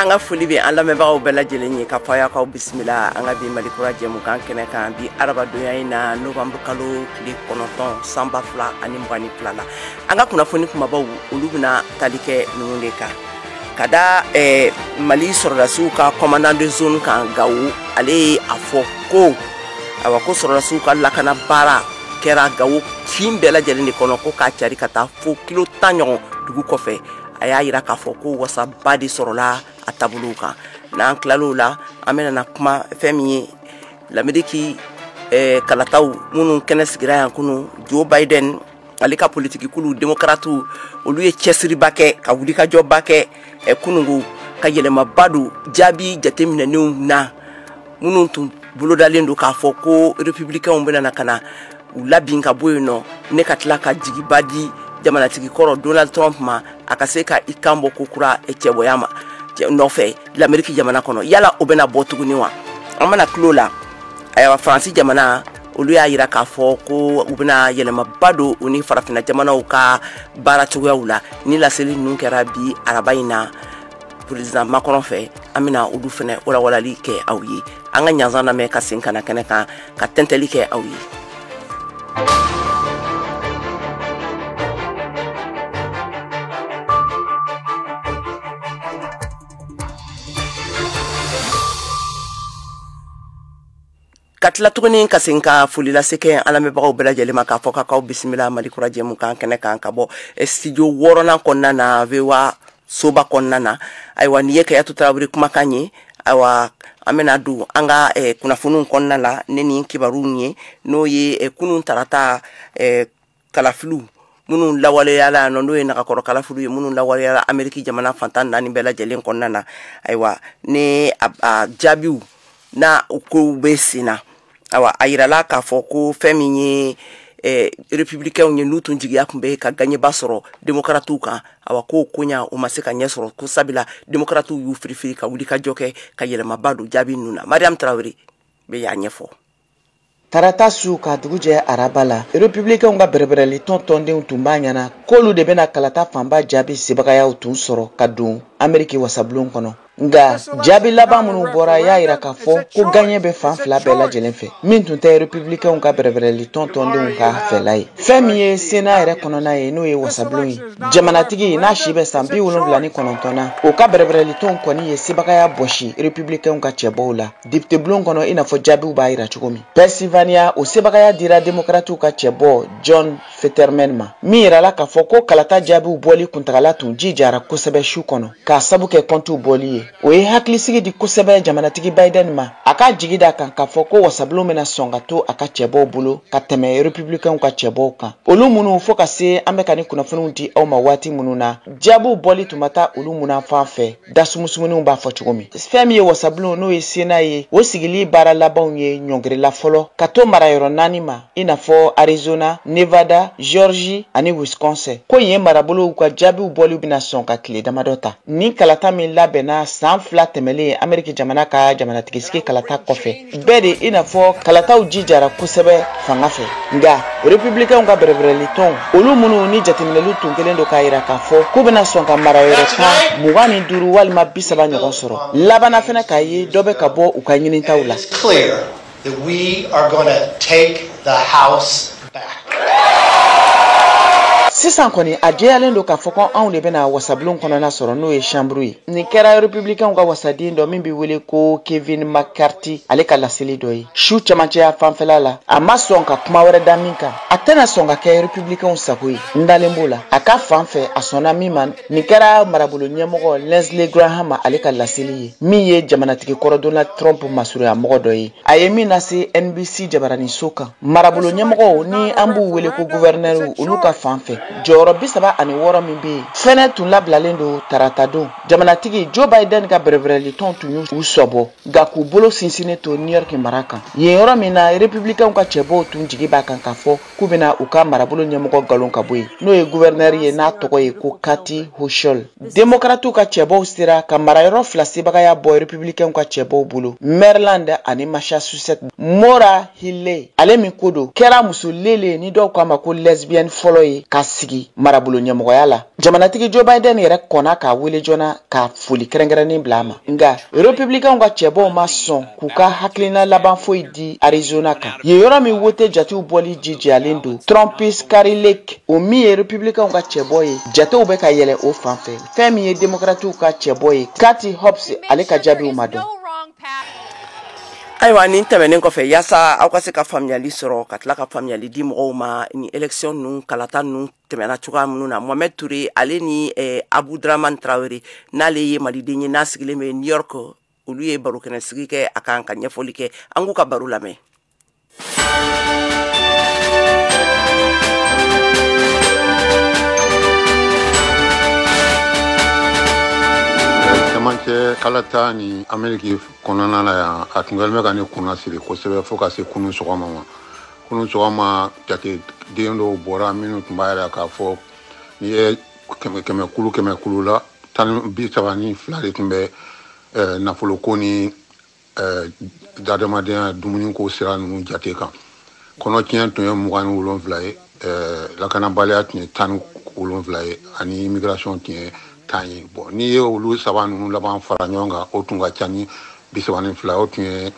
An ka foli bɛ an lamɛnbagaw bɛɛ lajɛlen ye ka fɔ aw k'aw bisimila an ka bi Mali kura jɛmukan kɛnɛ kan bi arabadonya in na novembre kalo tile 9 san 2022 la. An ka kunnafoni kumabaw olu bɛna tali kɛ ninnu de kan. Ka da Mali sɔrɔdasiw ka commandant de zone kan Gawo, ale ye a fɔ ko ayiwa ko sɔrɔdasiw ka lakana baara kɛra Gawo kin bɛɛ lajɛlen de kɔnɔ, ko k'a cari ka taa fo kilo 10 ɲɔgɔn dugu kɔfɛ. A y'a yira k'a fɔ ko wasaba de sɔrɔla a taabolow kan. N'an tilal'o la, an bɛna na kuma fɛn min ye Lameriki kalataw minnu kɛnɛ sigira yan kunun, Joe Biden ale ka politiki kulu démocrates olu ye cɛsiriba kɛ ka wulikajɔba kɛ kunungo ka yɛlɛmaba don jaabi jateminɛnenw na minnu tun bolodalen don k'a fɔ ko républicains bɛna na ka na u labin ka bɔ yen nɔ, ne ka tila ka jigiba di jamanatigi kɔrɔ Donald Trump ma a ka se ka i kan bɔ ko kura cɛbɔya ma nɔfɛ Lameriki jamana kɔnɔ. Yala o bɛna bɔ tuguni wa? An mana tulo la, ayiwa Faransi jamana olu y'a yira k'a fɔ ko u bɛna yɛlɛmaba don u ni farafinna jamanaw ka baara cogoyaw la. Ni laseli ninnu kɛra bi araba in na président Macron fɛ, an bɛna olu fɛnɛ walawalali kɛ aw ye. An ka ɲanzan lamɛn ka segin ka na kɛnɛ kan ka tɛntɛli kɛ aw ye. Ka tila tuguni ka segin ka foli lase kɛ an lamɛnbagaw bɛɛ lajɛlen ma k'a fɔ k'aw bisimila Mali kura jɛmukan kɛnɛ kan ka bɔ studio wɔɔrɔnan kɔnɔna na VOA soba kɔnɔna na. Ayiwa nin ye Kayatu Tarawele kumakan ye. Ayiwa an bɛna don an ka kunnafoniw kɔnɔna la ne ni kibaruw ye, n'o ye kunun tarata kalafiliw minnu lawaleyala yan nɔ, n'o ye nagakɔrɔ kalafiliw ye minnu lawaleyala Ameriki jamana fantan naani bɛɛ lajɛlen kɔnɔna na. Ayiwa ni a jaabiw n'a kow bɛ sen na, ayiwa a yirala k'a fɔ ko fɛn min ye républicains ye n'u tun jigiya tun bɛ ka gagneba sɔrɔ démocrates kan, ayiwa k'o koɲa o ma se ka ɲɛ sɔrɔ, ko sabula démocrates y'u firifiri ka wuli ka jɔ kɛ ka yɛlɛmaba don jaabi ninnu na. Mariam Tarawele bɛ y'a ɲɛfɔ. Tarata su ka dugu jɛ araba la, républicains ka bɛrɛbɛrɛli tɔn tɔndenw tun b'a ɲɛna k'olu de bɛna kalata fanba jaabi sebagayaw tun sɔrɔ ka don Ameriki wasabulon kɔnɔ. Nka jaabi laban minnu bɔra y'a yira k'a fɔ ko gaɲɛ bɛ fan fila bɛɛ lajɛlen fɛ, min tun tɛ républicains ka bɛrɛbɛrɛli tɔn tɔndenw ka fɛla ye. Fɛn min ye Sénat yɛrɛ kɔnɔna ye, n'o ye wasabulon ye, jamanatigi n'a si bɛ san 79 na, o ka bɛrɛbɛrɛli tɔn kɔni ye sebagaya bɔsi républicains ka cɛbɔw la député bulon kɔnɔ, i n'a fɔ jaabiw b'a yira cogo min. Pennsylvania, o sebagaya dira démocrates ka cɛbɔ John Fetterman ma, min yirala k'a fɔ ko kalata jaabiw bɔli kuntagala tun jijara kosɛbɛ su kɔnɔ k'a sabu kɛ kɔntiw bɔli ye. O ye hakilisigi di kosɛbɛ jamanatigi Biden ma, a k'a jigi da kan k'a fɔ ko wasabulon bɛna sɔn ka to a ka cɛbɔw bolo ka tɛmɛ républicains ka cɛbɔw kan, olu minnu fo ka se an bɛ ka ni kunnafoniw di aw ma waati minnu na, jaabiw bɔli tun ma taa olu munafan fɛ, dasumusumuniw b'a fɔ cogo min. Fɛn min ye wasabulon n'o ye Sénat ye, o sigili baara labanw ye ɲɔngirila fɔlɔ ka to marayɔrɔ naani ma, i n'a fɔ Arizona, Nevada, Georgie ani Wisconsin. Ko yen marabolow ka jaabiw bɔli bɛna sɔn ka tile damadɔ ta. Nin kalata min labɛnna san 2 tɛmɛlen Ameriki jamana ka jamanatigisigi kalata kɔfɛ, bɛɛ de i n'a fɔ kalataw jijara kosɛbɛ fanga fɛ. Nka républicains ka bɛrɛbɛrɛli tɔn, olu minnu ni jateminɛliw tun kɛlen don k'a yira k'a fɔ k'u bɛna sɔn ka marayɔrɔ 10, 25 walima 30 ɲɔgɔn sɔrɔ, labanna fɛnɛ k'a ye dɔ bɛ ka bɔ u ka ɲinitaw la. That we are going to take the House back. Sisan kɔni a jɛyalen don k'a fɔ ko anw de bɛna wasabulon kɔnɔna sɔrɔ, n'o ye chambre ye. Nin kɛra républicains ka wasaden dɔ min bɛ wele ko Kevin McCarthy ale ka laseli dɔ ye. Su cɛmancɛya fanfɛla la, a ma sɔn ka kuma wɛrɛ da min kan, a tɛna sɔn ka kɛ républicains sago ye. N dalen b'o la. A ka fan fɛ, a sɔnna min ma, nin kɛra marabolo ɲɛmɔgɔ Lindsey Graham ale ka laseli ye, min ye jamanatigi kɔrɔ Donald Trump masurunya mɔgɔ dɔ ye. A ye min lase NBC jabaraninso kan, marabolo ɲɛmɔgɔw ni an b'u wele ko gouverneur, olu ka fan fɛ, jɔyɔrɔ 36 min bɛ yen fɛnɛ tun labilalen don tarata don. Jamanatigi Joe Biden ka bɛrɛbɛrɛli tɔn tun y'u sɔbɔ, nka k'u bolo sinsinnen to New York mara kan, yen yɔrɔ min na républicains ka cɛbɔw tun jigi b'a kan k'a fɔ k'u bɛna u ka marabolo ɲɛmɔgɔ galon ka bɔ yen, n'o ye gouverneur ye n'a tɔgɔ ye ko Kathy Hochul. Démocrates ka cɛbɔw sera ka marayɔrɔ 2 sebagaya bɔ républicains ka cɛbɔw bolo, Maryland ani Massachusetts. Maura Healey, ale min ko don kɛra muso lele ni dɔw k'a ma ko lesbienne fɔlɔ ye ka se sigi marabolo ɲɛmɔgɔya la. Jamanatigi Joe Biden yɛrɛ kɔnna k'a wele joona ka foli kɛrɛnkɛrɛnnen bila a ma. Nka Republicainw ka cɛbɔw ma sɔn k'u ka hakilina laban foyi di Arizona kan. Yen yɔrɔ min wote jatew bɔli jijiyalen don, Trumpist Kari Lake, o min ye Republicainw ka cɛbɔ ye, jatew bɛ ka yɛlɛ o fan fɛ. Fɛn min ye Democratiw ka cɛbɔ ye, Katie Hobbs, ale ka jaabiw ma dɔn. Ayiwa, nin tɛmɛnen kɔfɛ, yaasa aw ka se ka faamuyali sɔrɔ ka tila ka faamuyali di mɔgɔw ma ni élection ninnu, kalata ninnu tɛmɛna cogoya minnu na, Mohamed Touré, ale ni Abudraman Traoré, n'ale ye maliden ye, n'a sigilen bɛ New York, olu ye barokɛnɛ sigi kɛ a kan ka ɲɛfɔli kɛ. An k'u ka baro lamɛn. Camancɛ kalata ni Ameriki kɔnɔna na yan, a tun kɛlen bɛ ka ne kunna siri kosɛbɛ fo ka se kunun sɔgɔma ma. Kunun sɔgɔma, jateden dɔw bɔra minnu tun b'a yira k'a fɔ n'i ye kɛmɛ kɛmɛ kulu kɛmɛ kulu la, 132 de tun bɛ nafoloko ni adamadenya dumuniko sira ninnu jate kan. Kɔnɔtiɲɛ tun ye 27 ye, lakanabaliya tun ye 17 ye, ani immigration tun ye 10 ye. Bon, n'i ye olu saba ninnu laban fara ɲɔgɔn kan, o tun ka ca ni 32. O tun ye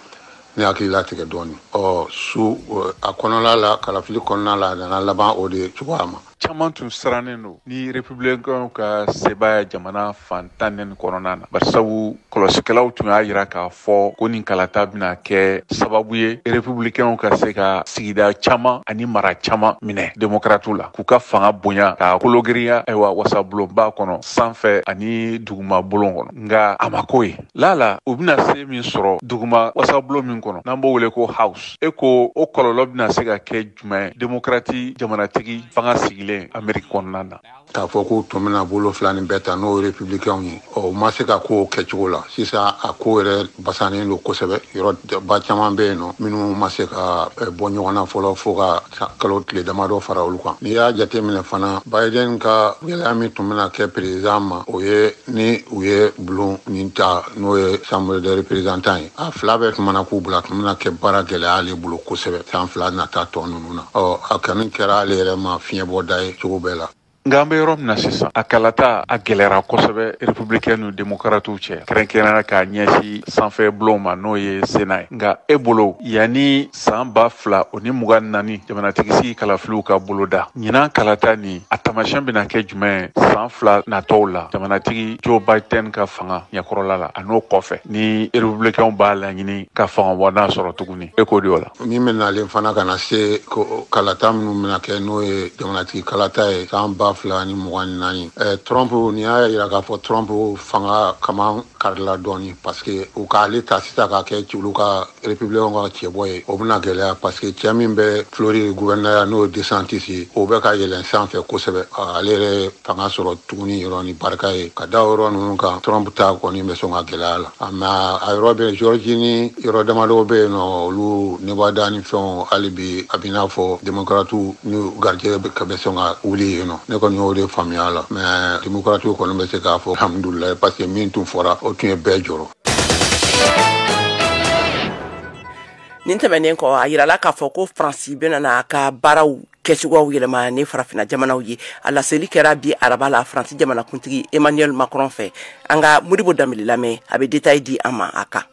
ne hakili latigɛ dɔɔni. Ɔ su a kɔnɔla la, kalafili kɔnɔna la, a nana laban o de cogoya ma. Caman tun sirannen don ni Républicainw ka sebaaya jamana fan 14 kɔnɔna na, barisabu kɔlɔsikɛlaw tun y'a yira k'a fɔ ko nin kalata bɛna kɛ sababu ye Républicainw ka se ka sigida caman ani mara caman minɛ Démocratiw la, k'u ka fanga bonya k'a kologirinya, ayiwa, wasabulonba kɔnɔ, sanfɛ ani duguma bulon kɔnɔ. Nka a ma ko ye lala u bɛna se min sɔrɔ duguma wasabulon min kɔnɔ, n'an b'o wele ko House, e ko o kɔlɔlɔ bɛna se ka kɛ jumɛn ye Démocrate jamanatigi fanga sigilen Ameriki kɔnɔna na? K'a fɔ k'u tun bɛna bolo fila nin bɛɛ ta, n'o ye Républicainw ye, ɔ u ma se ka kow kɛcogo la. Sisan a ko yɛrɛ basannen don kosɛbɛ. Yɔrɔ ba caman bɛ yen nɔ minnu ma se ka bɔ ɲɔgɔn na fɔlɔ, fo ka kalo tile damadɔ fara olu kan. N'i y'a jateminɛ fana, Biden ka gɛlɛya min tun bɛna kɛ président ma, o ye ni u ye bulon nin ta, n'o ye Chambre des représentants ye, a fila bɛɛ tun mana k'u bolo, a tun bɛna kɛ baara gɛlɛya ale bolo kosɛbɛ san 2 nata tɔ ninnu na. Ɔ a kɔni kɛra ale yɛrɛ ma fiɲɛbɔda ye cogo bɛɛ la. Nka an bɛ yɔrɔ min na sisan, a kalata a gɛlɛyara kosɛbɛ Républicain ni Démocratiw cɛ, kɛrɛnkɛrɛnnenya k'a ɲɛsin sanfɛ bulon ma, n'o ye Sénat ye. Nka e bolo, yanni san 2024 jamanatigi sigi kalafiliw ka boloda, ɲinan kalata nin a taamasiyɛn bɛna kɛ jumɛn ye san 2 natɔw la jamanatigi Joe Biden ka fanga ɲɛkɔrɔla la, a n'o kɔfɛ ni Républicainw b'a laɲini ka fanga bɔnna sɔrɔ tuguni? E k'o di o la. Min bɛ nalen fana ka na se kalata minnu bɛna kɛ, n'o ye jamanatigi kalata ye san 2024, Trump, nin y'a yira k'a fɔ Trump fanga kaman karila dɔɔni, parce que u k'ale ta sisan k'a kɛ olu ka Républicain ka cɛbɔ ye, o bɛna gɛlɛya, parce que cɛ min bɛ Floride gouverneur, n'o ye DeSantis ye, o bɛ ka yɛlɛn sanfɛ kosɛbɛ. Ale yɛrɛ fanga sɔrɔ tuguni yɔrɔ ni barika ye ka da o yɔrɔ ninnu kan. Trump ta kɔni bɛ sɔn ka gɛlɛya la, mais a yɔrɔ bɛ Georgie ni yɔrɔ damadɔ bɛ yen nɔ, olu Nevada ni fɛnw, hali bi a b'i n'a fɔ Démocratiw ni garijɛgɛ bɛ sɔn ka wuli yen nɔ. Ne kɔni y'o de faamuya la, mais Démocratiw kɔni bɛ se k'a fɔ alhamdulilayi, parce que min tun fɔra, o tun ye bɛɛ jɔrɔ. Nin tɛmɛnen kɔ, a yirala k'a fɔ ko Faransi bɛna n'a ka baaraw kɛcogoyaw yɛlɛma ni farafinna jamanaw ye. A laseli kɛra bi araba la Faransi jamanakuntigi Emmanuel Macron fɛ. An ka Modibo Danbele lamɛn, a bɛ détail di an ma a kan.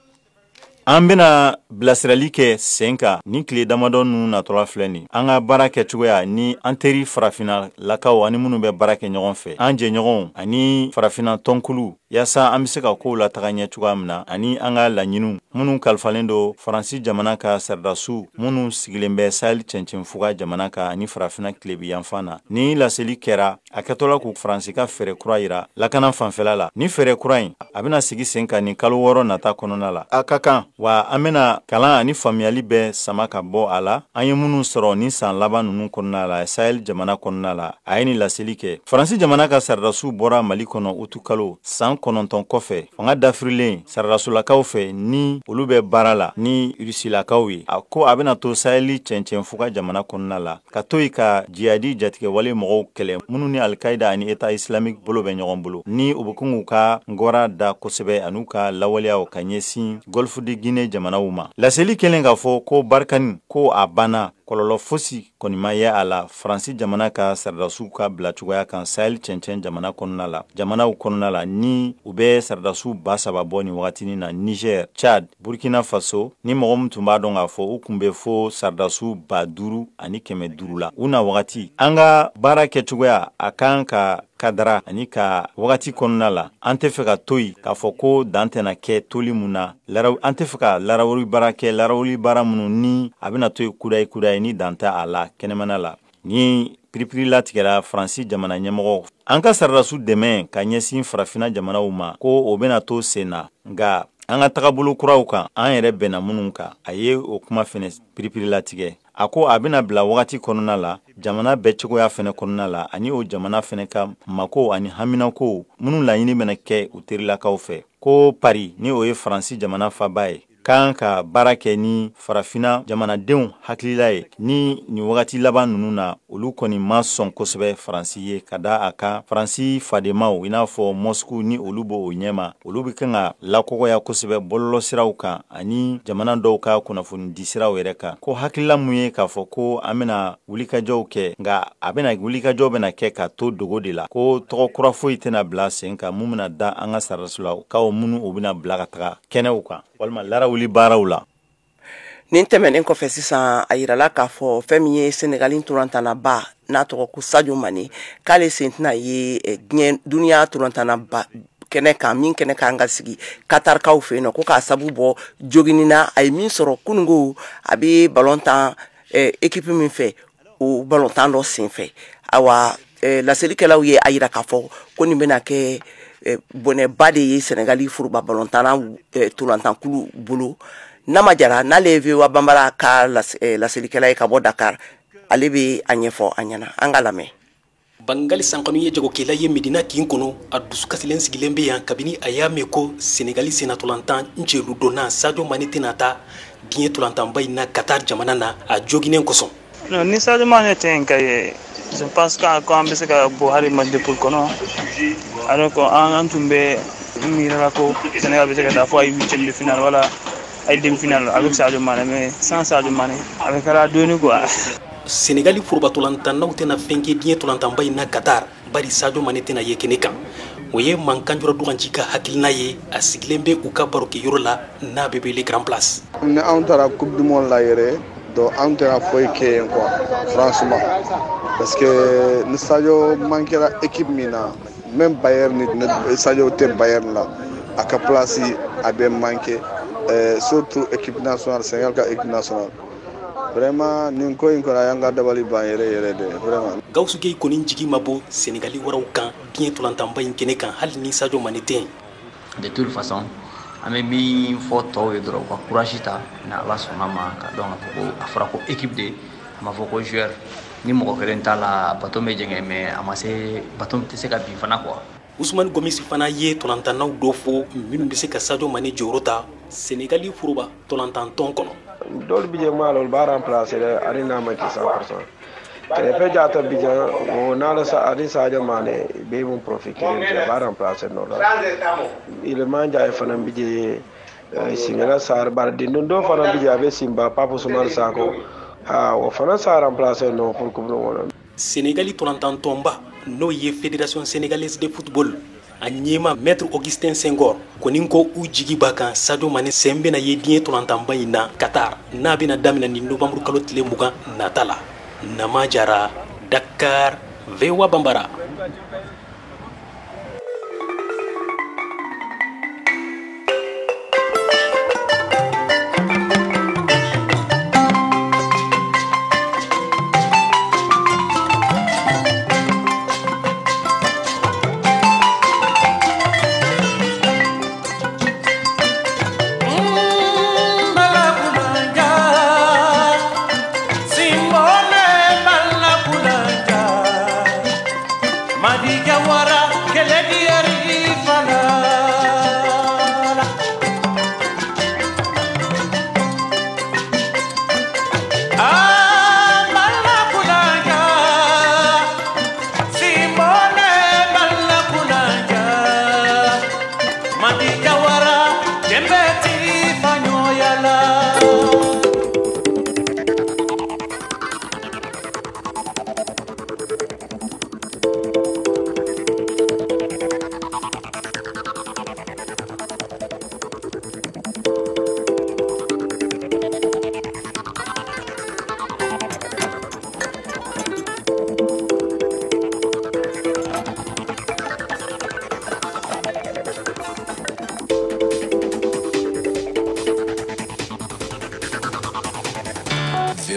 An bɛna bilasirali kɛ sen kan ni tile damadɔ ninnu natɔla filɛ nin, an ka baara kɛcogoya ni an teri farafinna lakaw ani minnu bɛ baara kɛ ɲɔgɔn fɛ, an jɛɲɔgɔnw ani farafinna tɔnkulu, yaasa an bɛ se ka kow lataga ɲɛ cogoya min na, ani an ka laɲiniw minnu kalifalen don Faransi jamana ka sɔrɔdasiw minnu sigilen bɛ Sahel cɛncɛnfuga jamana kan ani farafinna tilebi yanfan na. Ni laseli kɛra a kɛtɔla k'u Faransi ka fɛɛrɛ kura yira lakana fanfɛla la. Ni fɛɛrɛ kura in, a bɛna sigi sen kan nin kalo 6 nata kɔnɔna la. A ka kan wa an bɛna kalan ani faamuyali bɛɛ sama ka bɔ a la an ye minnu sɔrɔ ni san laban ninnu kɔnɔna la Sahel jamana kɔnɔna la. A ye nin laseli kɛ. Faransi jamana ka sɔrɔdasiw bɔra Mali kɔnɔ utu kalo, san 9 kɔfɛ fanga dafirilen sɔrɔdasolakaw fɛ ni olu bɛ baara la ni Rusilakaw ye. A ko a bɛna to Sahel cɛncɛnfuga jamana kɔnɔna la, ka to yen ka jihadi jatigɛwale mɔgɔw kɛlɛ minnu ni Al-Qaïda ani État islamique bolo bɛ ɲɔgɔn bolo, ni u bɛ kun k'u ka ngɔra da kosɛbɛ an'u ka lawaleyaw ka ɲɛsin Golfe de Guinée jamanaw ma. Laseli kɛlen k'a fɔ ko Barkhane ko a banna. Kɔlɔlɔ fosi kɔni ma ye a la Faransi jamana ka sɔrɔdasiw ka bila cogoya kan Sahel cɛncɛn jamana kɔnɔna la, jamanaw kɔnɔna la, ni u bɛ sɔrɔdasiw 3000 bɔ nin wagatinin na Niger, Tchad, Burkina Faso. Ni mɔgɔ min tun b'a dɔn k'a fɔ u tun bɛ fo sɔrɔdasiw 5500 la u na wagati. An ka baara kɛcogoya a kan ka kadara ani ka wagati kɔnɔna la, an tɛ fɛ ka to yen k'a fɔ ko dan tɛna kɛ toli mun na, an tɛ fɛ ka larawuli baara kɛ, larawuli baara minnu ni a bɛna to yen kudayi kudayi ni dan tɛ a la kɛnɛmana la. Ni piripiri latigɛra Faransi jamana ɲɛmɔgɔ, an ka sɔrɔdasiw dɛmɛ ka ɲɛsin farafinna jamanaw ma, ko o bɛna to sen na, nka an ka tagabolo kuraw kan an yɛrɛ bɛnna minnu kan. A ye o kuma fɛnɛ piripiri latigɛ. A ko a bɛna bila wagati kɔnɔna la, jamana bɛɛ cogoya fɛnɛ kɔnɔna la, ani o jamana fɛnɛ ka mako ani haminako minnu laɲini bɛna kɛ u terilakaw fɛ. Ko Paris, ni o ye Faransi jamana faba ye, kan ka baara kɛ ni farafinna jamanadenw hakilila ye. Ni nin wagati laban ninnu na, olu kɔni ma sɔn kosɛbɛ Faransi ye, ka da a kan Faransi fadenmaw i n'a fɔ Moscou, ni olu b'o ɲɛma, olu bɛ kan ka lakɔgɔya kosɛbɛ bɔlɔlɔsiraw kan ani jamana dɔw ka kunnafoni disiraw yɛrɛ kan. Ko hakilila mun ye k'a fɔ ko an bɛna wulikajɔw kɛ, nka a bɛna wulikajɔ bɛna kɛ ka to dogo de la, ko tɔgɔ kura foyi tɛna bila sen kan mun bɛna da an ka sɔrɔdasiw la, kaw minnu u bɛna bila ka taga kɛnɛw kan walima larawuli baaraw la. Nin tɛmɛnen kɔfɛ sisan, a yirala k'a fɔ fɛn min ye Senegali ntolantannaba n'a tɔgɔ ko Sadio Mane, k'ale sen tɛna ye diɲɛ duniya ntolantannaba kɛnɛ kan min kɛnɛ kan ka sigi Katarkaw fɛ yen nɔ, ko k'a sabu bɔ jogini na a ye min sɔrɔ kununko, a bɛ balon tan équipe min fɛ, o balon tan dɔ sen fɛ. Awa, laselikɛlaw ye a yira k'a fɔ ko nin bɛna kɛ bɔnɛba de ye Senegali foroba balontanna tolantankulu bolo. Nama Jara, n'ale ye VOA Banbara ka laselikɛla ye ka bɔ Dakar, ale bɛ a ɲɛfɔ an ɲɛna, an ka lamɛn. Bangali Sankanu ye jagokɛla ye Medina kin kɔnɔ. A dusukasilen sigilen bɛ yan kabini a y'a mɛn ko Senegali sennatolantan celu donna Sadio Mane tɛna taa diɲɛ tolantanba in na Qatar jamana na, a joginen kosɔn. Non, ni Sadio Mane tɛ yen ka ye, je pense que an bɛ se ka bɔ hali match de poule kɔnɔ, alors que an tun bɛ miirila ko Sénégal bɛ se ka taa fo a ye huitième de finale wala a ye demi finale avec Sadio Mane, mais sans Sadio Mane a bɛ kɛra dɔɔni quoi. Senegali foroba tolantannaw tɛna fɛn kɛ diɲɛ tolantanba in na Qatar, bari Sadio Mane tɛna ye kɛnɛ kan. O ye Mankanjura Duganci ka hakilina ye, a sigilen bɛ u ka barokɛyɔrɔ la n'a bɛ wele Grand Place. Ni anw taara Coupe du Monde la yɛrɛ, donc anw tɛna foyi kɛ yen quoi, franchement, parce que ni Sadio manquera équipe min na, même Bayern, ni Sadio tɛ Bayern la, a ka place a bɛ manquer, surtout équipe nationale, Sénégal ka équipe nationale. Vraiment nin ko in kɔni a y'an ka dabali ban yɛrɛ yɛrɛ de, vraiment. Gawusu Gueye kɔni jigi ma bɔ Senegali waraw kan diɲɛ tolantanba in kɛnɛ kan hali ni Sadio Mane tɛ yen. De toute façon, an bɛ min fɔ tɔw ye dɔrɔn, u ka courage ta ni Ala sɔnna ma, ka dɔn k'a fɔ ko a fɔra ko équipe de, a ma fɔ ko joueur. Ni mɔgɔ kelen t'a la, bato bɛ jɛngɛ, mais a ma se bato tɛ se ka bin fana quoi. Ousmane Gomis fana ye tolantannaw dɔ fɔ minnu bɛ se ka Sadio Mane jɔyɔrɔ ta Senegali foroba tolantantɔn kɔnɔ. Dɔw bɛ jɛ maa la, olu b'a remplacer dɛ, hali n'a ma kɛ 100%. Kɛrɛfɛ jata bi jan o n'ala sa ani Sadio Mane bɛ mun profil kelen jɛ, a b'a remplacer nɔ la. Iliman Ndiaye fana bɛ jɛ, Singela Sarr, bari den dɔ fana bɛ jɛ, a bɛ Simba Pape Ousmane Sakho, ha o fana sa remplacer nɔ pour coupe du monde. Senegali tolantantɔnba n'o ye Fédération sénégalaise de football, a ɲɛma Maître Augustin Senghor kɔni ko u jigi b'a kan Sadio Mane sen bɛna ye diɲɛ tolantanba in na Qatar, n'a bɛna daminɛ ni novembre kalo tile 20 nata la. Nama Jara, Dakar, VOA Bambara.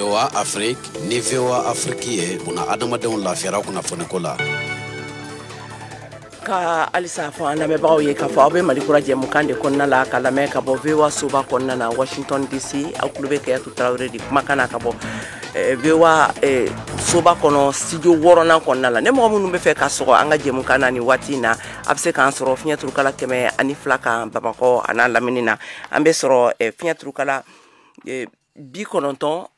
VOA Afrique ni VOA Afrique ye buna adamadenw lafiyara kunnafoniko la. Ka halisa fɔ an lamɛnbagaw ye k'a fɔ aw bɛ Mali kura jɛmukan de kɔnɔna la ka lamɛn ka bɔ VOA soba kɔnɔna na Washington DC. Aw tulo bɛ Kɛyatu Tarawele de kumakan na ka bɔ VOA soba kɔnɔ, studio 6nan kɔnɔna la. Ne mɔgɔ minnu bɛ fɛ ka sɔgɔ an ka jɛmukan na nin waati in na, a bɛ se k'an sɔrɔ fiɲɛturukala 102 kan Bamakɔ a n'a lamini na. An bɛ sɔrɔ fiɲɛturukala 90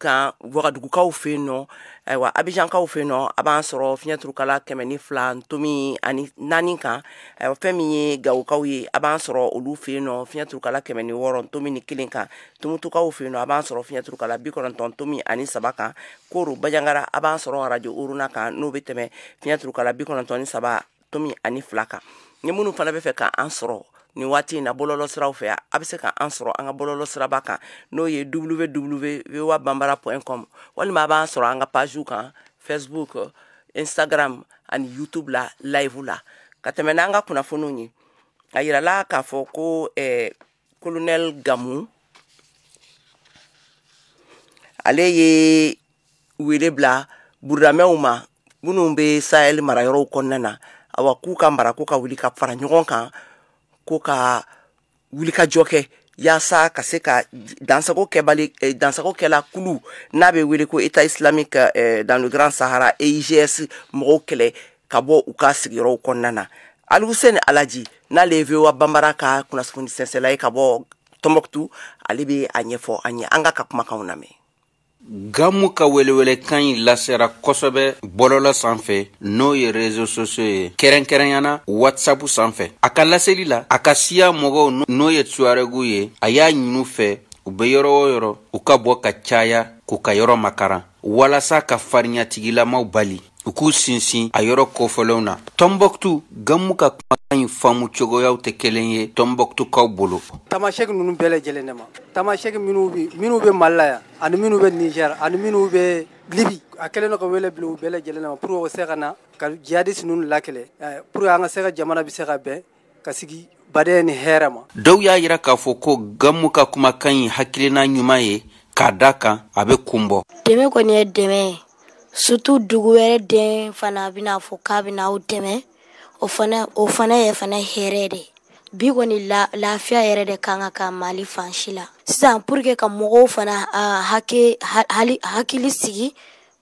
kan Wagadugukaw fɛ yen nɔ. Ayiwa, Abijankaw fɛ yen nɔ, a b'an sɔrɔ fiɲɛturukala 102.4 kan. Ayiwa, fɛn min ye Gawokaw ye, a b'an sɔrɔ olu fɛ yen nɔ fiɲɛturukala 106.1 kan. Tumutukaw fɛ yen nɔ, a b'an sɔrɔ fiɲɛturukala 90.3 kan. Koro Bajangara, a b'an sɔrɔ arajo Oruna kan, n'o bɛ tɛmɛ fiɲɛturukala 93.2 kan. Ni minnu fana bɛ fɛ k'an sɔrɔ nin waati in na bɔlɔlɔ siraw fɛ, a bɛ se k'an sɔrɔ an ka bɔlɔlɔ siraba kan, n'o ye www.voabambara.com, walima a b'an sɔrɔ an ka pagew kan, Facebook, Instagram ani YouTube la live la. Ka tɛmɛ n'an ka kunnafoniw ye, a yirala k'a fɔ ko colonel Gamu, ale ye wele bila burudamɛw ma minnu bɛ Sahel marayɔrɔw kɔnɔna na. Awa, k'u ka marako ka wuli ka fara ɲɔgɔn kan, ko ka wulikajɔ kɛ yaasa ka se ka dansago kɛbali, dansago kɛla kulu n'a bɛ wele ko État islamique dans le Grand Sahara, EIGS mɔgɔw kɛlɛ ka bɔ u ka sigiyɔrɔw kɔnɔna na. Alihuseni Alaji, n'ale ye VOA Banbara ka kunnafoni sɛnsɛnla ye ka bɔ Tɔnbɔkutu, ale bɛ a ɲɛfɔ an ye. An ka kumakanw lamɛn. Gamu ka welewelekan in lasera kosɛbɛ bɔlɔlɔ sanfɛ, n'o ye réseaux sociaux ye, kɛrɛnkɛrɛnyana WhatsApp sanfɛ. A ka laseli la, a ka siya mɔgɔw, n'o ye Tuaregu ye, a y'a ɲini fɛ u bɛ yɔrɔ o yɔrɔ, u ka bɔ ka caya k'u ka yɔrɔ makaran walasa ka farinyatigilamaw bali u k'u sinsin a yɔrɔ kofɔlenw na. Tɔnbɔkutu, Gamu ka kumakan in faamu cogoyaw tɛ kelen ye Tɔnbɔkutukaw bolo. Tamasɛki ninnu bɛɛ lajɛlen de ma, tamasɛki minnu bɛ Mali la yan, ani minnu bɛ Niger, ani minnu bɛ Libi, a kɛlen don ka wele bila u bɛɛ lajɛlen ma pour que u se ka na ka jihadiste ninnu lakɛlɛ, pour que an ka se ka jamana bɛ se ka bɛn ka sigi badenya ni hɛrɛ ma. Dɔw y'a yira k'a fɔ ko Gamu ka kumakan in hakilina ɲuman ye, k'a da kan a bɛ kun bɔ. Dɛmɛ kɔni ye dɛmɛ ye, surtout dugu wɛrɛ den fana bɛna fɔ k'a bɛna aw dɛmɛ, o fana ye fana hɛrɛ de. Bi kɔni lafiya yɛrɛ de kan ka ka Mali fan si la sisan, pour que ka mɔgɔw fana hakili sigi,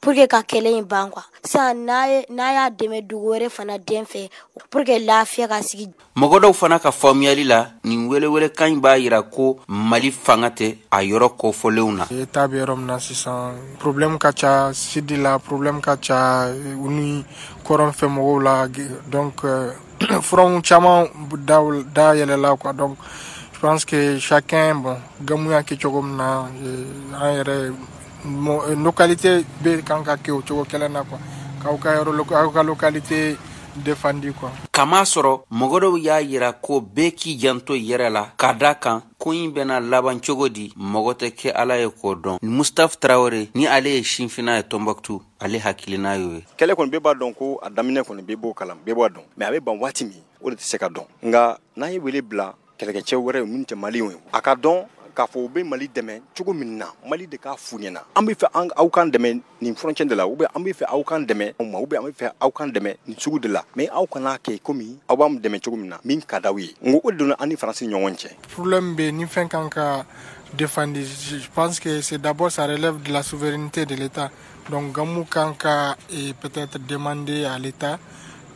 pour que ka kɛlɛ in ban quoi. Sisan n'a y'a dɛmɛ dugu wɛrɛ fana den fɛ, pour que lafiya ka sigi. Mɔgɔ dɔw fana ka faamuyali la, nin welewelekan in b'a yira ko Mali fanga tɛ a yɔrɔ kofɔlenw na. État bɛ yɔrɔ min na sisan, problème ka ca sidi la, problème ka ca u ni kɔrɔn fɛ mɔgɔw la, donc front caman da yɛlɛla quoi. Donc je pense que chacun, bon, Gamu y'a kɛ cogo min na, an yɛrɛ localité bɛ kan ka kɛ o cogo kelen na quoi, k'aw ka yɔrɔ, aw ka localité défendu quoi. Kama sɔrɔ mɔgɔ dɔw y'a yira ko bɛɛ k'i janto yɛrɛ la, ka da kan ko in bɛna laban cogo di, mɔgɔ tɛ kɛ Ala ye k'o dɔn. Mustapha Traoré, ni ale ye sinfinna ye Tɔnbɔkutu, ale hakilina y'o ye. Kɛlɛ kɔni, bɛɛ b'a dɔn ko a daminɛ kɔni, bɛɛ b'o kalan, bɛɛ b'a dɔn, mais a bɛ ban waati min, o de tɛ se ka dɔn. Nka n'an ye wele bila kɛlɛkɛcɛ wɛrɛ minnu tɛ maliyɛnw ye, a ka dɔn k'a fɔ u bɛ Mali dɛmɛ cogo min na, Mali de k'a f'u ɲɛna: an bɛ fɛ aw k'an dɛmɛ nin frontière de la, ou bien an bɛ fɛ aw k'an dɛmɛ ma, ou bien an bɛ fɛ aw k'an dɛmɛ nin sugu de la, mais aw kana kɛ komi aw b'an dɛmɛ cogo min na min ka d'aw ye. N ko o de donna an ni Faransi ɲɔgɔn cɛ. Problème bɛ ni fɛn kan ka défendu, je pense que c'est d'abord, ça relève de la souveraineté de l'État. Donc Gamou kan ka peut-être demander à l'État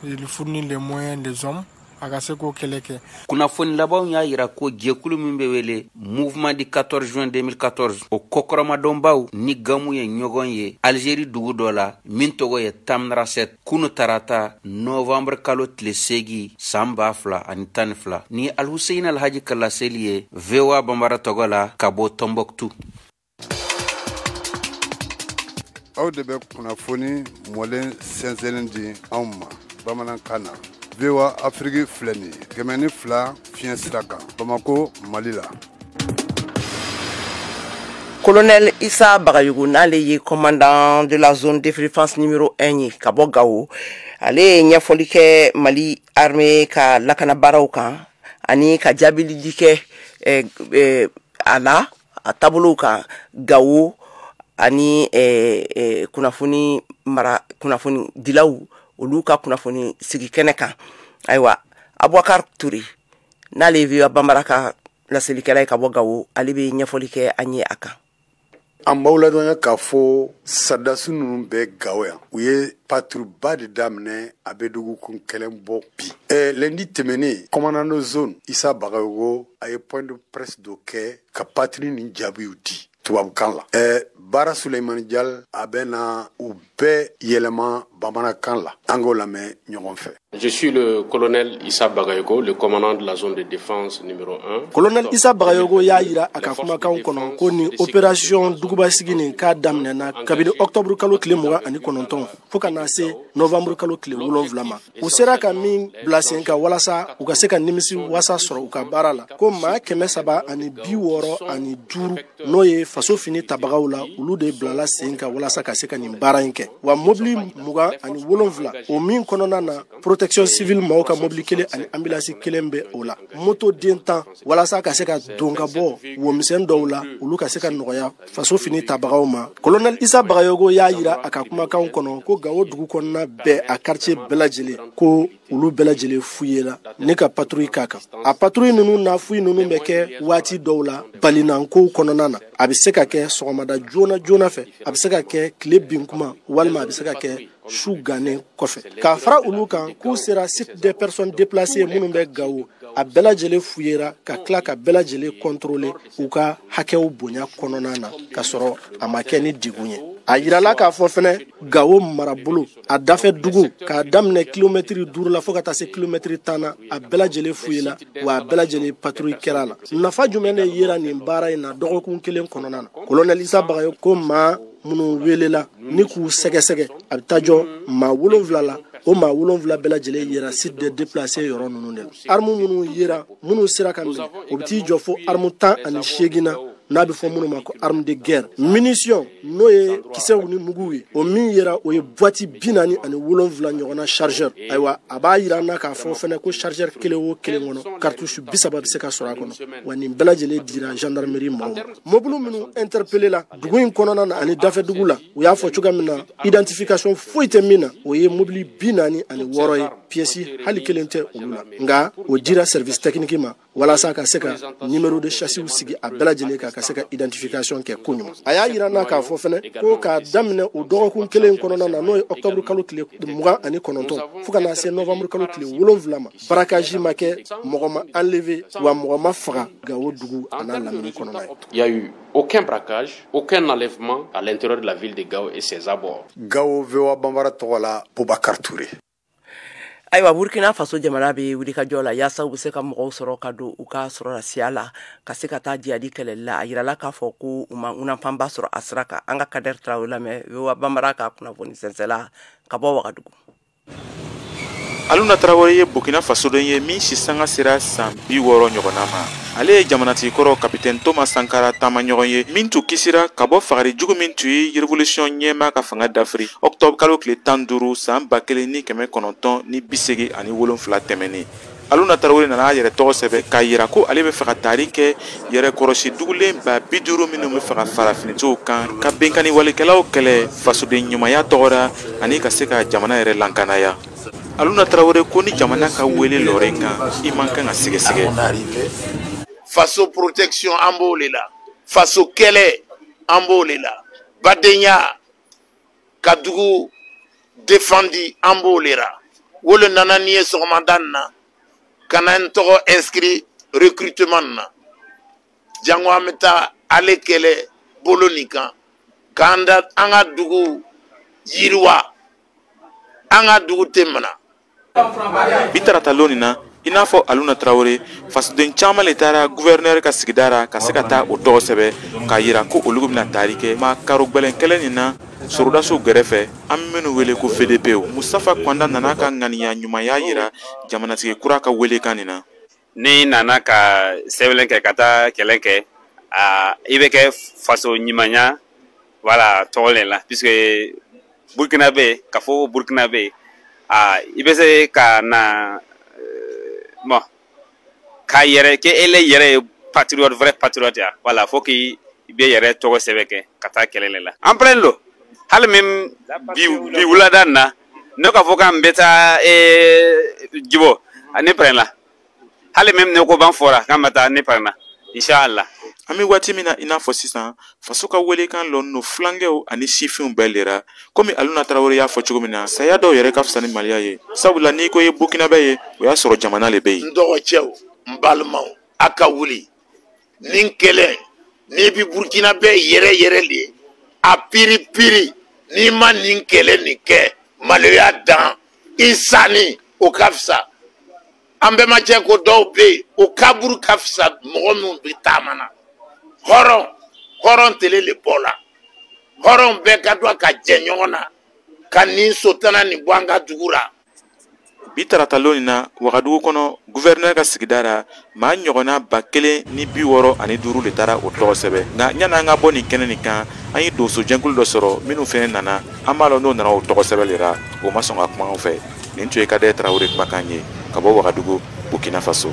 de lui fournir les moyens des hommes a ka se k'o kɛlɛ kɛ. Kunnafoni labanw y'a yira ko jɛkulu min bɛ wele Mouvement du 14 juin 2014, o kɔkɔrɔmadɔnbaw ni Gamu ye ɲɔgɔn ye Algérie dugu dɔ la min tɔgɔ ye Tamanrasset, kunu tarata novembre kalo tile 8 san 2012. Ni Alhuseyin Alhaji ka laseli ye VOA Banbara tɔgɔ la ka bɔ Tɔnbɔkutu. Aw de bɛ kunnafoni mɔlen sɛnsɛnnen di anw ma bamanankan na. VOA Afrique filɛ nin ye 102 fiɲɛ sira kan, Bamako, Mali la. Colonel Issa Bagayogo, n'ale ye commandant de la zone de défense numéro 1 ye ka bɔ Gawo, ale ye ɲɛfɔli kɛ Mali armée ka lakana baaraw kan ani ka jaabili kɛ a la a taabolow kan Gawo. Ani kunnafoni mara kunnafoni dilaw olu ka kunnafoni sigi kɛnɛ kan. Ayiwa, Abubakar Ture, n'ale ye VOA Bambara ka laselikɛla ye ka bɔ Gawo, ale bɛ ɲɛfɔli kɛ an ye a kan. An b'aw ladɔnya k'a fɔ sɔrɔdasi ninnu bɛ Gawo yan, u ye patrouille de daminɛ, a bɛ dɔgɔkun kelen bɔ bi. Lundi tɛmɛnen, commandant de zone Isa Bagayogo a ye point de presse dɔ kɛ ka patrouille nin jaabiw di tubabukan la. Baara Suleimani Jal a bɛ na u bɛɛ yɛlɛma bamanankan la, an k'o lamɛn ɲɔgɔn fɛ. Je suis le colonel Issa Bagayogo, le commandant de la zone de défense numéro 1. Colonel Issa Bagayogo y'a yira a ka kumakanw kɔnɔ ko nin opération dugubasigi nin k'a daminɛna kabini octobre kalo tile 29 fo ka na se novembre kalo tile 7 ma. U sera ka min bila sen kan walasa u ka se ka nimisi wasa sɔrɔ u ka baara la, ko maa 365, n'o ye faso fini tabagaw la, olu de bilala sen kan walasa ka se ka nin baara in kɛ. Wa mobili 27, o min kɔnɔna na protection civile maaw ka mobili kelen ani ambulance kelen bɛ o la, moto den 10, walasa ka se ka don ka bɔ womisɛn dɔw la, olu ka se ka nɔgɔya faso fini tabagaw ma. Colonel Issa Bagayogo y'a yira a ka kumakanw kɔnɔ ko Gawo dugu kɔnɔna bɛɛ, a quartier bɛɛ lajɛlen, ko olu bɛɛ lajɛlen fouillé la ni ka patrouille k'a kan. A patrouille ninnu na, fouille ninnu bɛ kɛ waati dɔw la balinankow kɔnɔna na. A bɛ se ka kɛ sɔgɔmada joona joona fɛ, a bɛ se ka kɛ tile bin kuma, walima a bɛ se ka kɛ su gannen kɔfɛ. K'a fara olu kan, k'u sera site des personnes déplacées minnu bɛ Gawo, a bɛɛ lajɛlen fuyera ka tila ka bɛɛ lajɛlen contrôler u ka hakɛw bonya kɔnɔna na, ka sɔrɔ a ma kɛ ni degun ye. A yirala k'a fɔ fɛnɛ Gawo marabolo a dafɛ dugu, k'a daminɛ kilomɛtiri 5 la fo ka taa se kilomɛtiri 10 na, a bɛɛ lajɛlen fuyela, wa a bɛɛ lajɛlen patrouille kɛra la. Nafa jumɛn de yera nin baara in na dɔgɔkun kelen kɔnɔna na? Colonel Issa Bagayogo ko maa minnu welela ni k'u sɛgɛsɛgɛ, a bɛ taa jɔ maa 7 la. O maa 7 bɛɛ lajɛlen yera site de déplacé yɔrɔ ninnu de la. Arme minnu yera, minnu sera ka minɛ, o bɛ t'i jɔ fo arme 18 na, n'a bɛ fɔ minnu ma ko arme de guerre. Munition, n'o ye kisɛw ni muguw ye, o min yera, o ye boîte 47 ɲɔgɔnna chargeur. Ayiwa, a b'a yira an na k'a fɔ fɛnɛ ko chargeur kelen o kelen kɔnɔ, cartouche 30 bɛ se ka sɔrɔ a kɔnɔ. Wa nin bɛɛ lajɛlen dira gendarmerie maaw ma. Mobili minnu interpellé la dugu in kɔnɔna na ani dafɛ dugu la, u y'a fɔ cogoya min na, identification foyi tɛ min na, o ye mobili 46 ye, pièce hali kelen tɛ olu la. Nka o dira service technique ma walasa ka se ka numéro de châssis sigi a bɛɛ lajɛlen kan, ka se ka identification kɛ koɲuman. A y'a yira n na k'a fɔ fɛnɛ ko k'a daminɛ o dɔgɔkun kelen kɔnɔna na, n'o ye octobre kalo tile 29 fo ka na se novembre kalo tile 7 ma, braquage ma kɛ, mɔgɔ ma enlevé, wa mɔgɔ ma faga Gawo dugu a n'a lamini kɔnɔna ye. Il y a eu aucun braquage, aucun enlèvement à l'intérieur de la ville de Gao et ses abords. Gao, VOA Bambara tɔgɔ la, Boubacar Touré. Ayiwa, Burkina Faso jamana bɛ wulikajɔ la yaasa u bɛ se ka mɔgɔw sɔrɔ ka don u ka sɔrɔdasiya la, ka se ka taa jihadi kɛlɛli la. A yirala k'a fɔ ko u ma ŋunanfanba sɔrɔ a sira kan. An ka Kader Traoré lamɛn, VOA Bambara ka kunnafoni sɛnsɛnla ka bɔ Wagadugu. Aluna Tarawele ye Burkina Faso den ye min si sanga sera san 60 ɲɔgɔnna ma. Ale ye jamanatigi kɔrɔ kapitɛn Thomas Sankara taama ɲɔgɔn ye min tun kisira ka bɔ fagari jugu min tun ye révolution ɲɛma ka fanga dafiri octobre kalo tile 15 san 1987 tɛmɛnen. Aluna Tarawele nana a yɛrɛ tɔgɔ sɛbɛ k'a yira ko ale bɛ fɛ ka taari kɛ yɛrɛkɔrɔsi dugulen 50 minnu bɛ fɛ ka fara finitigiw kan ka benkani walikɛlaw kɛlɛ fasoden ɲumanya tɔgɔ la ani ka se ka jamana yɛrɛ lankanaya. Aluna Tarawele ko ni jamana ka wele lɔrɛ kan, i man kan ka sɛgɛsɛgɛ. Faso protection, an b'o de la. Faso kɛlɛ, an b'o de la. Badenya ka dugu défendi, an b'o de la. O le nana ni ye sɔgɔmada nin na ka na n tɔgɔ inscrit recrutement na, jango an bɛ taa ale kɛlɛ bolo nin kan k'an da an ka dugu yiriwa, an ka dugu tɛ mana. Bi tarata lon nin na, i n'a fɔ Aluna Tarawele, fasoden caman le taara gouverneur ka sigida ra ka se ka taa o tɔgɔ sɛbɛ k'a yira ko olu bɛna taari kɛ ma karo gwɛlɛn kɛlɛ nin na sorodasiw gɛrɛfɛ, an bɛ minnu wele ko VDP. Mustafa Kwanda nana ka ŋaniya ɲumanya yira jamanatigi kura ka welekan nin na. Ni nana ka sɛbɛn kɛ ka taa kɛlɛ kɛ, i bɛ kɛ faso ɲumanya wala tɔgɔ le la, puisque Burkina bɛ ka fɔ Burkina bɛ, i bɛ se ka na bon k'a yɛrɛ kɛ ele yɛrɛ ye patriote, vrai patriote ya. Voilà, faut que i i bɛ yɛrɛ tɔgɔ sɛbɛn kɛ ka taa kɛlɛ le la. An pɛrɛn lo hali même bi wulada nin na ne k'a fɔ k'an bɛ taa Djibo ne pɛrɛn la hali même ne ko ban fɔra k'an bɛ taa ne pɛrɛn na inshallah. An bɛ waati min na i n'a fɔ sisan, faso ka welekan lɔnnen don fulankɛw ani sifinw bɛɛ le ra. Komi Aluna Tarawele y'a fɔ cogo min na, saya dɔw yɛrɛ ka fisa ni maliya ye, sabula n'i ko i ye Burkinabɛ ye, o y'a sɔrɔ jamana le bɛ yen. N dɔgɔcɛw, n balimaw, a ka wuli nin kɛlɛ n'i bɛ Burkinabɛ yɛrɛ yɛrɛ le ye, a piri piri n'i ma nin kɛlɛ nin kɛ, maloya dan i sanni o ka fisa. An bɛnbacɛ ko dɔw bɛ yen, o kaburu ka fisa mɔgɔ minnu bɛ taama na. Hɔrɔn hɔrɔn tele le bɔ la, hɔrɔn bɛɛ ka dɔn ka jɛ ɲɔgɔn na ka nin sotana nin bɔ an ka dugu la. Bi tarata lon nin na, Wagadugu kɔnɔ, gouverneur ka sigida ra, maa ɲɔgɔnna 1065 de taara o tɔgɔ sɛbɛn. Nka yanni an ka bɔ nin kɛnɛ nin kan, an ye donsojɛkulu dɔ sɔrɔ minnu fɛnɛ nana, an b'a lɔn n'o nana o tɔgɔ sɛbɛn le ra, o ma sɔn ka kuma anw fɛ. Nin tun ye Kadɛ Tarawele kumakan ye ka bɔ Wagadugu, Burkina Faso.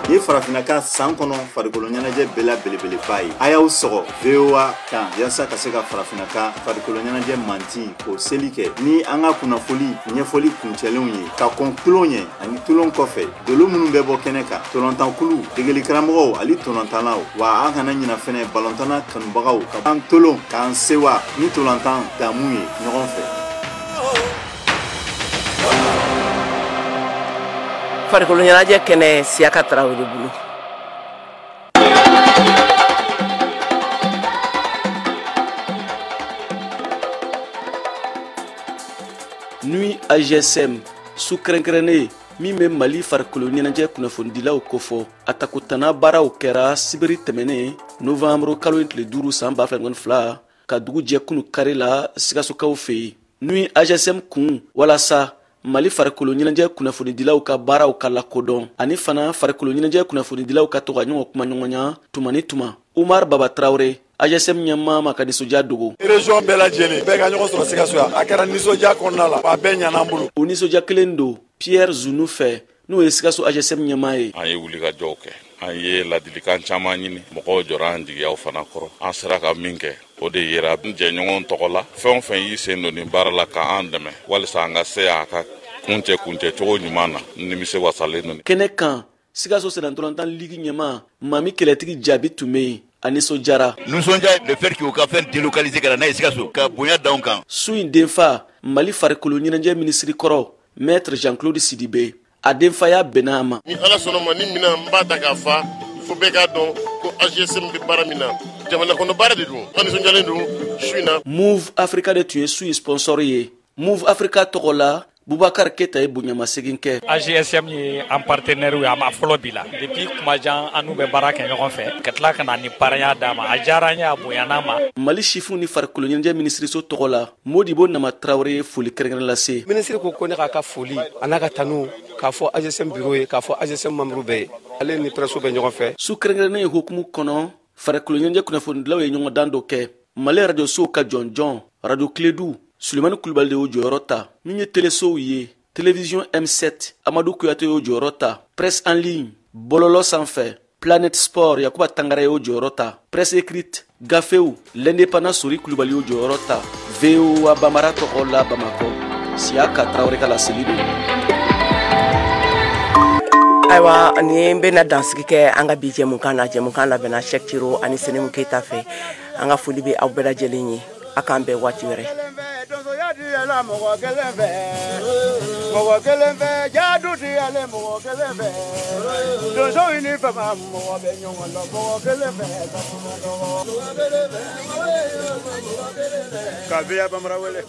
Ni farafinna ka san kɔnɔ farikolo ɲɛnajɛ bɛɛ la belebeleba ye, a y'aw sɔgɔ VOA kan yaasa ka se ka farafinna ka farikolo ɲɛnajɛ manti k'o seli kɛ ni an ka kunnafoli ɲɛfɔli kuncɛlenw ye, ka kɔn tulon ɲɛ ani tulon kɔfɛ, dolo minnu bɛ bɔ kɛnɛ kan, tolontankulu, degelikaramɔgɔw ani tolontannaw. Wa an kana ɲina fɛnɛ balontanna kanubagaw ka an tolon k'an sewa ni tolontan damu ye ɲɔgɔn fɛ. Farikolo ɲɛnajɛ kɛnɛ, Siyaka Tarawele bolo. Nuit AJSM, su kɛrɛnkɛrɛnnen min bɛ Mali farikolo ɲɛnajɛ kunnafonidilaw kofɔ, a takotana baaraw kɛra sibiri tɛmɛnen novembre kalo in tile 5 san 2022 ka dugu jɛ kunu kari la Sikasokaw fɛ yen. Nuit AJSM kun walasa Mali farikolo ɲɛnajɛ kunnafonidilaw ka baaraw ka lakodɔn ani fana farikolo ɲɛnajɛ kunnafonidilaw ka to ka ɲɔgɔn kuma ɲɔgɔnya tuma ni tuma. Umar Baba Traoré, AJSM ɲɛmaa ma ka nisɔndiya dogo. Région bɛɛ lajɛlen bɛɛ ka ɲɔgɔn sɔrɔ Sikaso yan, a kɛra nisɔndiya kɔnɔna la, a bɛɛ ɲana an bolo. O nisɔndiya kelen don Pierre Zunu fɛ, n'o ye Sikaso AJSM ɲɛmaa ye. An ye wulikajɔw kɛ, an ye ladilikan caman ɲini, mɔgɔw jɔra an jigiyaw fana kɔrɔ. An sera ka min kɛ, o de yera n jɛɲɔgɔn tɔgɔ la. Fɛn o fɛn y'i sen don nin baara la k'an dɛmɛ walisa an ka se a ka kuncɛ cogo ɲuman na, nimisi wasalen don. Kɛnɛ kan, Sikaso sennantolatan ligi ɲɛmaa Mami Kɛlɛtigi Jaabi tun bɛ yen, a nisɔndiyara. Nisɔndiya le fait que u ka fɛn délocaliser ka na n'a ye Sikaso, ka bonya d'anw kan. Su in denfa, Mali farikolo ɲɛnajɛ minisiri kɔrɔ, Maître Jean-Claude Sidibé, a denfaya bɛnna a ma. Ni Ala sɔnna ma, ni minɛn n b'a ta k'a fa, fo bɛɛ k'a dɔn ko AJSM bɛ baara min na, jamana kɔnɔ baara de don. An nisɔndiyalen don su in na. Move Africa de tun ye su in sponsor ye. Move Africa tɔgɔ la, Boubacar Keita ye bonyamasegin kɛ. AJSM ye an partenaire ye, a ma fɔlɔ bi la. Depuis kuma jan an n'u bɛ baara kɛ ɲɔgɔn fɛ, ka tila ka na ni parrain d'a ma, a diyara an ye, a bonyana ma. Mali sifinw ni farikolo ɲɛnajɛ minisiriso tɔgɔ la, Modibo Nama Traoré ye foli kɛrɛnkɛrɛn lase. Minisiri ko ne k'a ka foli a n'a ka tanu k'a fɔ AJSM bureau ye, k'a fɔ AJSM membre bɛɛ ye. Ale ni presse bɛ ɲɔgɔn fɛ. Su kɛrɛnkɛrɛnnen ye hukumu kɔnɔ, farikolo ɲɛnajɛ kunnafonidilaw ye ɲɔgɔndan dɔ kɛ. Mali radiosow ka jɔnjɔn, Radio Kledu, Sulemani Kulubali de y'o jɔyɔrɔ ta. Min ye telesow ye, Télévision M7, Amadou Kouyaté y'o jɔyɔrɔ ta. Presse en ligne, bɔlɔlɔ sanfɛ, Planète Sport, Yakuba Tangara y'o jɔyɔrɔ ta. Presse écrite, gafew, L'Indépendant Sori Kulubali y'o jɔyɔrɔ ta. VOA Bambara tɔgɔ la Bamakɔ, Siyaka Traoré ka laseli don. Ayiwa, ni n bɛna dansigi kɛ an ka bi jɛmukan na, jɛmukan labɛnna Cheick Tiro ani Senimu Keyita fɛ. An ka foli bɛ aw bɛɛ lajɛlen ye, a k'an bɛn waati wɛrɛ. Mɔgɔ kelen fɛ, mɔgɔ kelen fɛ, jadu ti ale mɔgɔ kelen fɛ, donsow ni fama mɔgɔ bɛ ɲɔgɔn dɔn mɔgɔ kelen fɛ. Ka VOA Bambara wele.